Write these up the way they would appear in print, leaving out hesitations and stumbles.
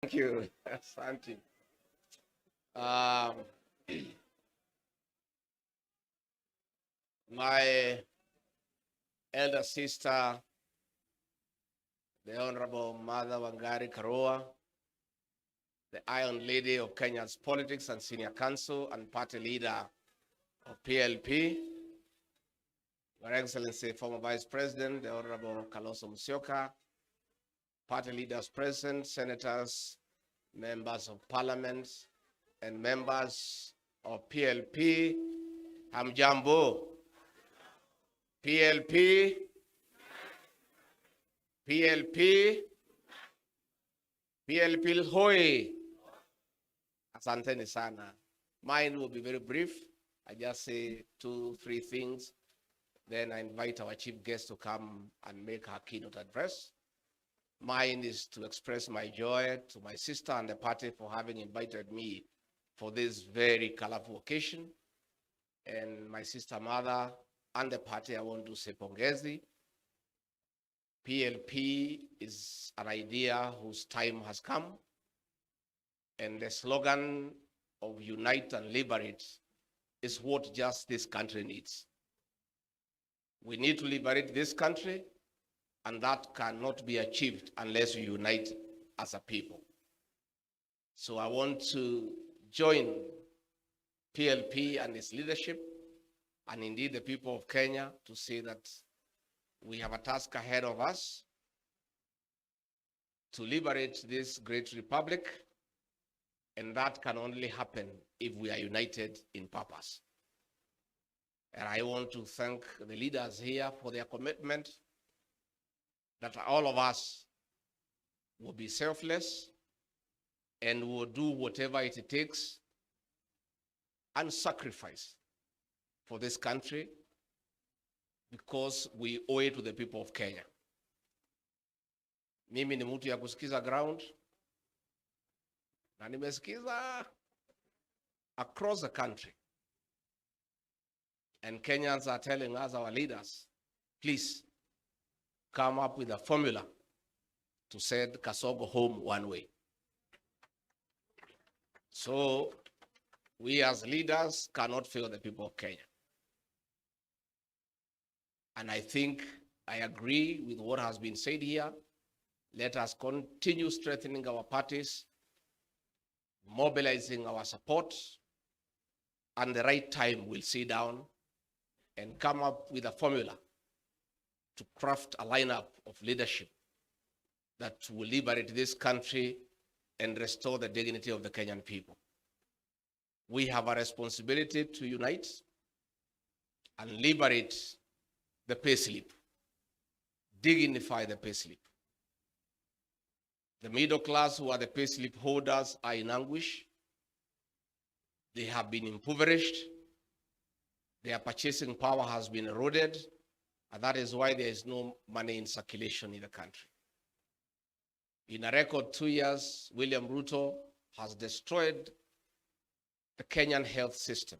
Thank you. Asante. My elder sister, the Honorable Martha Wangari Karua, the Iron Lady of Kenya's politics and senior counsel and party leader of PLP, Your Excellency, former Vice President, the Honorable Kalonzo Musyoka, party leaders present, senators, members of parliament, and members of PLP, hamjambo. PLP, PLP, PLP hoi. Asanteni sana. Mine will be very brief. I just say two, three things. Then I invite our chief guest to come and make her keynote address. Mine is to express my joy to my sister and the party for having invited me for this very colorful occasion. And my sister mother and the party, I want to say pongezi. PLP is an idea whose time has come. And the slogan of unite and liberate is what just this country needs. We need to liberate this country, and that cannot be achieved unless we unite as a people. So I want to join PLP and its leadership, and indeed the people of Kenya, to say that we have a task ahead of us to liberate this great republic, and that can only happen if we are united in purpose. And I want to thank the leaders here for their commitment that all of us will be selfless and will do whatever it takes and sacrifice for this country, because we owe it to the people of Kenya. Mimi ni mtu ya kusikiza ground na nimesikiza across the country. And Kenyans are telling us, our leaders, please come up with a formula to send Kasongo home one way. So we as leaders cannot fail the people of Kenya. And I think I agree with what has been said here. Let us continue strengthening our parties, mobilizing our support, and the right time we'll sit down and come up with a formula to craft a lineup of leadership that will liberate this country and restore the dignity of the Kenyan people. We have a responsibility to unite and liberate the payslip, dignify the payslip. The middle class, who are the payslip holders, are in anguish. They have been impoverished. Their purchasing power has been eroded, and that is why there is no money in circulation in the country. In a record 2 years, William Ruto has destroyed the Kenyan health system.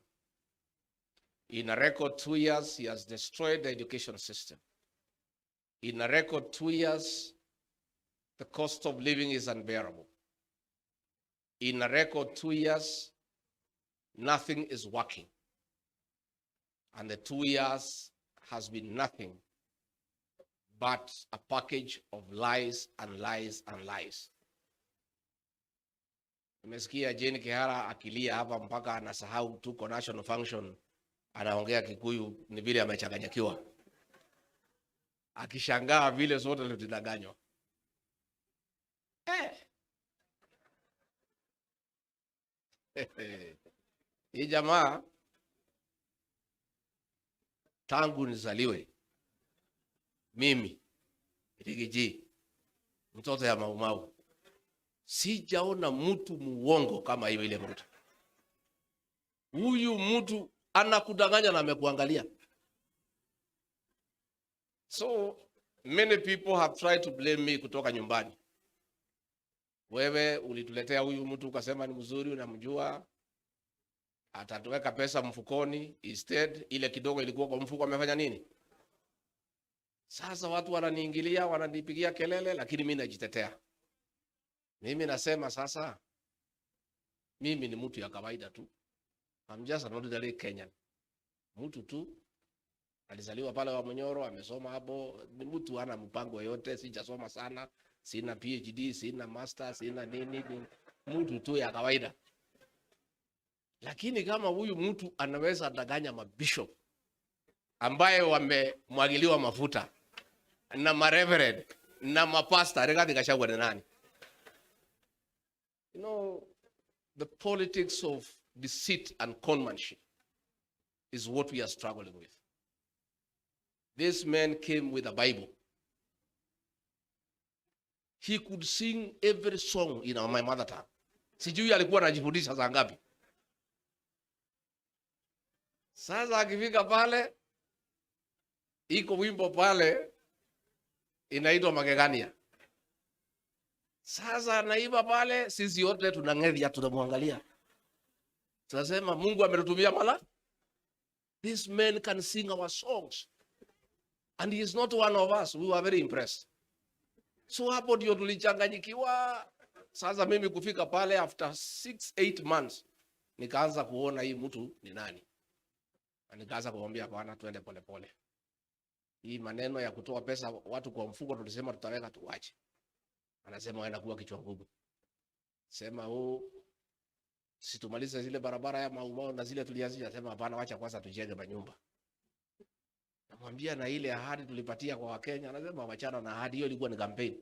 In a record 2 years, he has destroyed the education system. In a record 2 years, the cost of living is unbearable. In a record 2 years, nothing is working. And the 2 years has been nothing but a package of lies and lies and lies. Nimesikia Jane Kihara akilia hapa mpaka anasahau tuko national function, anaongea Kikuyu ni vile amechanganyikiwa, akishangaa vile sote tulidanganywa. Hii jamaa tangu nizaliwe mimi Riggy G, mtoto ya Mau Mau, sijaona mtu muongo kama hiyo ile mtu. Huyu mtu anakudanganya na amekuangalia. So many people have tried to blame me kutoka nyumbani. Wewe ulituletea huyu mtu ukasema ni mzuri, unamjua, atatuweka pesa mfukoni. Instead ile kidogo ilikuwa kwa mfuko amefanya nini? Sasa watu wananiingilia, wananipigia kelele, lakini mimi najitetea. Mimi nasema sasa, mimi ni mtu ya kawaida tu. I'm just an ordinary Kenyan. Mtu tu alizaliwa pale Wamunyoro, amesoma hapo, ni mtu hana mpango yote, sijasoma sana, sina PhD, sina master, sina nini, ni mtu tu ya kawaida. Lakini kama huyu mtu anaweza danganya mabishop ambaye wamemwagiliwa mafuta na mareverend na mapasta, Rigathi Gachagua ni nani? The politics of deceit and conmanship is what we are struggling with. This man came with a Bible. He could sing every song in my mother tongue. Sijui alikuwa anajifundisha saa ngapi. Sasa akifika pale, iko wimbo pale inaitwa Magegania. Sasa anaimba pale, sisi wote tunang'ethia, tunamwangalia, tunasema Mungu ametutumia mala. This man can sing our songs and he is not one of us. We were very impressed. So hapo ndio tulichanganyikiwa. Sasa mimi kufika pale after 6-8 months nikaanza kuona hii mtu ni nani, na nikaanza kumwambia, "Bwana, twende polepole. Hii maneno ya kutoa pesa watu kwa mfuko tulisema tutaweka, tuwache." Anasema waenda kuwa kichwa ngumu. Sema huu si tumalize zile barabara ya Mau Mau na zile tulianzisha. Sema hapana, wacha kwanza tujenge manyumba. Namwambia na ile ahadi tulipatia kwa Wakenya, anasema wachana na ahadi hiyo, ilikuwa ni kampeni.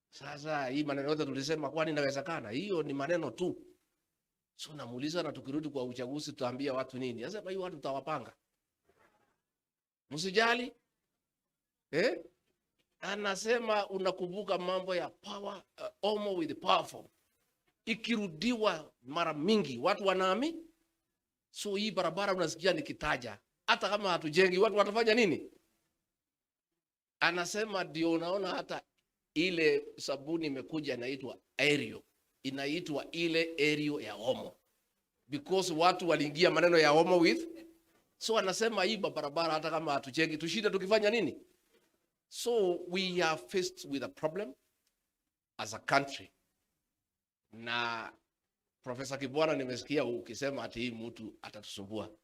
Sasa hii maneno yote tulisema, kwani inawezekana? Hiyo ni maneno tu. So namuuliza, na tukirudi kwa uchaguzi tutaambia watu nini? Anasema hii watu tutawapanga. Msijali. Eh? Anasema unakumbuka mambo ya power, Omo with powerful. Ikirudiwa mara mingi watu wanaamini. So hii barabara unasikia nikitaja, hata kama hatujengi watu watafanya nini? Anasema ndio unaona hata ile sabuni imekuja inaitwa Ariel, inaitwa ile Ariel ya Omo because watu waliingia maneno ya Omo with. So anasema hii barabara hata kama hatujengi tushinde tukifanya nini? So we are faced with a problem as a country. Na Profesa Kibwana, nimesikia ukisema ati hii mtu atatusumbua.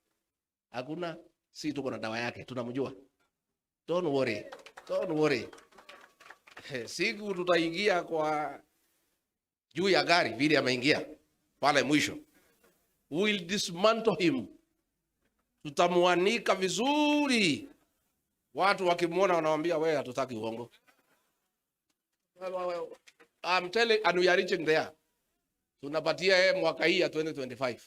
Hakuna, si tuko na dawa yake, tunamjua. Don't worry, don't worry. Siku tutaingia kwa juu ya gari vile ameingia pale mwisho, we'll dismantle him, tutamwanika vizuri. Watu wakimwona wanawambia, wewe, hatutaki uongo. I'm telling, and we are reaching there. Tunapatia yeye mwaka hii ya 2025.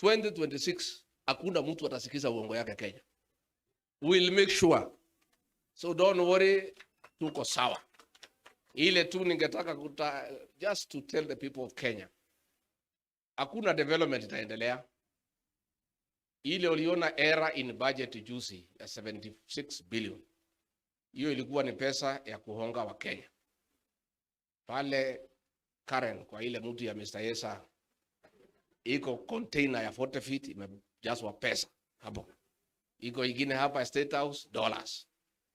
2026 hakuna mtu atasikiza uongo yake Kenya. We'll make sure. So don't worry, tuko sawa. Ile tu ningetaka just to tell the people of Kenya, hakuna development itaendelea. Ile uliona error in budget juzi ya 76 billion, hiyo ilikuwa ni pesa ya kuhonga Wakenya pale Karen, kwa ile mtu ya Mr. Yesa iko container ya 40 feet imejazwa pesa hapo, iko ingine hapa State House dollars.